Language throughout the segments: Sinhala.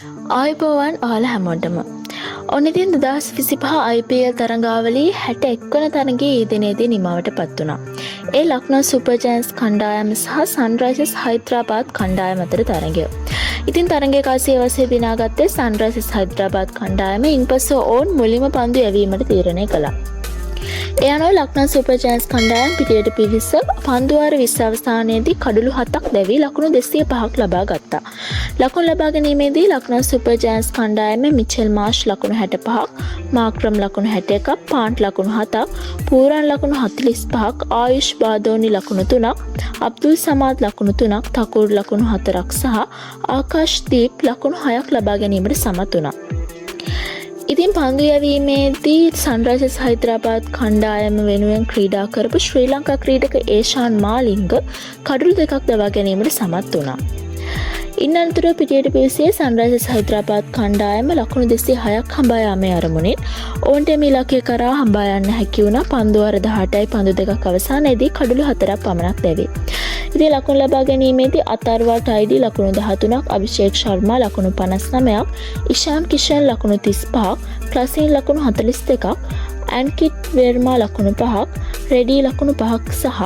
ආයුබෝවන් ඔයාලා හැමෝටම. ඔන්න ඉතින් 2025 IPL තරඟාවලියේ 61 වන තරගයේ ඊ දිනේදී නිමාවට පත් වුණා. ඒ ලක්නෝ සුපර් ජයන්ට්ස් කණ්ඩායම සහ සන්රයිසර්ස් හයිද්‍රාබාද් කණ්ඩායම අතර තරගය. ඉතින් තරගයේ කාසිය වශයෙන් දිනාගත්තේ සන්රයිසර්ස් හයිද්‍රාබාද් කණ්ඩායම. ඉන්පසු ඔවුන් මුලින්ම පන්දු යැවීමට තීරණය කළා. ඒ අනුව ලක්නෝ සුපර් ජයන්ට්ස් කණ්ඩායම පිටියට පිවිස පන්දු වාර 20 අවසානයේදී කඩුළු හතක් දැවී ලකුණු 205ක් ලබා ගත්තා. ලකුණු ලබා ගැනීමේදී ලක්නෝ සුපර් ජයන්ට්ස් කණ්ඩායමේ මිචෙල් මාෂ් ලකුණු 65ක්, මාක්‍රම් ලකුණු 61ක්, පාන්ට් ලකුණු 7ක්, පූරන් ලකුණු 45ක්, ආයුෂ් බාදෝනි ලකුණු 3ක්, අබ්දුල් සමාද් ලකුණු 3ක්, තකුර් ලකුණු 4ක් සහ ආකාශ් දීප් ලකුණු 6ක් ලබා ගැනීමට සමත් වුණා. ඉතින් පන්දු යැවීමේදී සන්රයිසර්ස් හයිද්‍රාබාද් කණ්ඩායම වෙනුවෙන් ක්‍රීඩා කරපු ශ්‍රී ලංකා ක්‍රීඩක ඒෂාන් මාලිංග කඩුළු දෙකක් දවා ගැනීමට සමත් වුණා. ඉන් අනතුරුව පිටියට පිවිසියේ සන්රයිසර්ස් හයිද්‍රාබාද් කණ්ඩායම ලකුණු 206ක් හඹා යාමේ අරමුණින්. ඔවුන්ට මේ ඉලක්කය කරා හඹා යන්න හැකි වුණා පන්දු වාර 18යි පන්දු දෙකක් අවසානයේදී කඩුළු හතරක් පමණක් දැවී. ඉතින් ලකුණු ලබා ගැනීමේදී අතර්වා ටයිඩි ලකුණු 13ක්, අභිෂේක් ශර්මා ලකුණු 59ක්, ඉෂාන් කිෂන් ලකුණු 35ක්, ක්ලසින් ලකුණු 42ක්, ඇන්කිට් වෙර්මා ලකුණු 5ක්, රෙඩි ලකුණු 5ක් සහ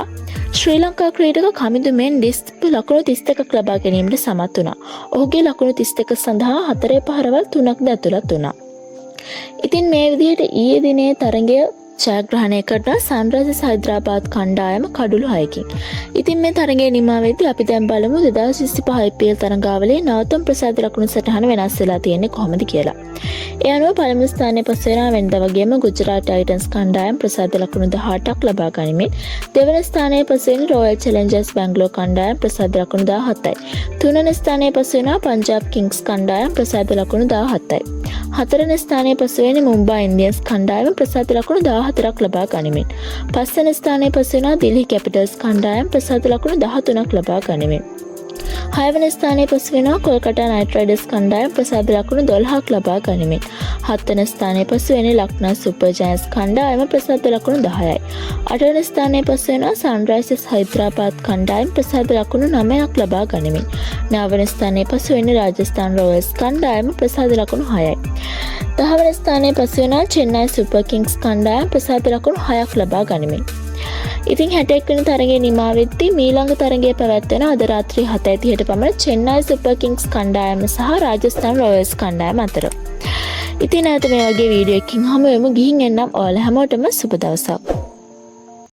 ශ්‍රී ලංකා ක්‍රීඩක කමිදු මෙන්ඩිස් ලකුණු 32ක් ලබා ගැනීමට සමත් වුණා. ඔහුගේ ලකුණු 32 සඳහා හතරේ පහරවල් තුනක්ද ඇතුළත් වුණා. ඉතින් මේ විදිහට ඊයේ දිනේ තරගය ජයග්‍රහණය කරන සන්රයිසර්ස් හයිද්‍රාබාද් කණ්ඩායම කඩුළු 6කින්. ඉතින් මේ තරගයේ නිමා වෙද්දී අපි දැන් බලමු 2025 IPL තරගාවලියේ නවතම ප්‍රසාද ලකුණු සටහන වෙනස් වෙලා තියෙන්නේ කොහොමද කියලා. ඒ අනුව පළමු ස්ථානයේ පසු වෙනා වෙනදා වගේම ගුජරාට් ටයිටන්ස් කණ්ඩායම ප්‍රසාද ලකුණු 18ක් ලබා ගනිමින්, දෙවන ස්ථානයේ පසු වෙන රොයල් චැලෙන්ජර්ස් බැංගලෝර් කණ්ඩායම ප්‍රසාද ලකුණු 17යි. තුන්වන ස්ථානයේ පසු වෙනවා පංජාබ් කිංග්ස් කණ්ඩායම ප්‍රසාද ලකුණු 17යි. හතරවන ස්ථානයේ පසු වෙන්නේ මුම්බායි ඉන්දියන්ස් කණ්ඩායම ප්‍රසාද ලකුණු 14ක් ලබා ගනිමින්. පස්වන ස්ථානයේ පසු වෙනවා දිල්හි කැපිටල්ස් කණ්ඩායම ප්‍රසාද ලකුණු 13ක් ලබා ගනිමින්. හයවන ස්ථානයේ පසු වෙනවා කොල්කටා නයිට් රයිඩර්ස් කණ්ඩායම ප්‍රසාද ලකුණු 12ක් ලබා ගනිමින්. හත්වන ස්ථානයේ පසු වෙන්නේ ලක්නෝ සුපර් ජයන්ට්ස් කණ්ඩායම ප්‍රසාද ලකුණු 10යි. අටවන ස්ථානයේ පසු වෙනවා සන්රයිසර්ස් හයිද්‍රාබාද් කණ්ඩායම ප්‍රසාද ලකුණු 9ක් ලබා ගනිමින්. නවවන ස්ථානයේ පසු වෙන්නේ රාජස්ථාන් රොයල්ස් කණ්ඩායම ප්‍රසාද ලකුණු 6යි. දහවන ස්ථානයේ පසු වෙනවා චෙන්නයි සුපර් කිංග්ස් කණ්ඩායම ප්‍රසාද ලකුණු 6ක් ලබා ගනිමින්. ඉතින් 61 වෙනි තරගයේ නිමා වෙද්දී මීළඟ තරගය පැවැත්වෙන අද රාත්‍රී 7:30ට පමණ චෙන්නයි සුපර් කිංග්ස් කණ්ඩායම සහ රාජස්ථාන් රොයල්ස් කණ්ඩායම අතර. ඉතින් නැවත මේ වගේ වීඩියෝ එකකින් හමු වෙමු. ගිහින් එන්නම්. ඔයාලා හැමෝටම සුබ දවසක්.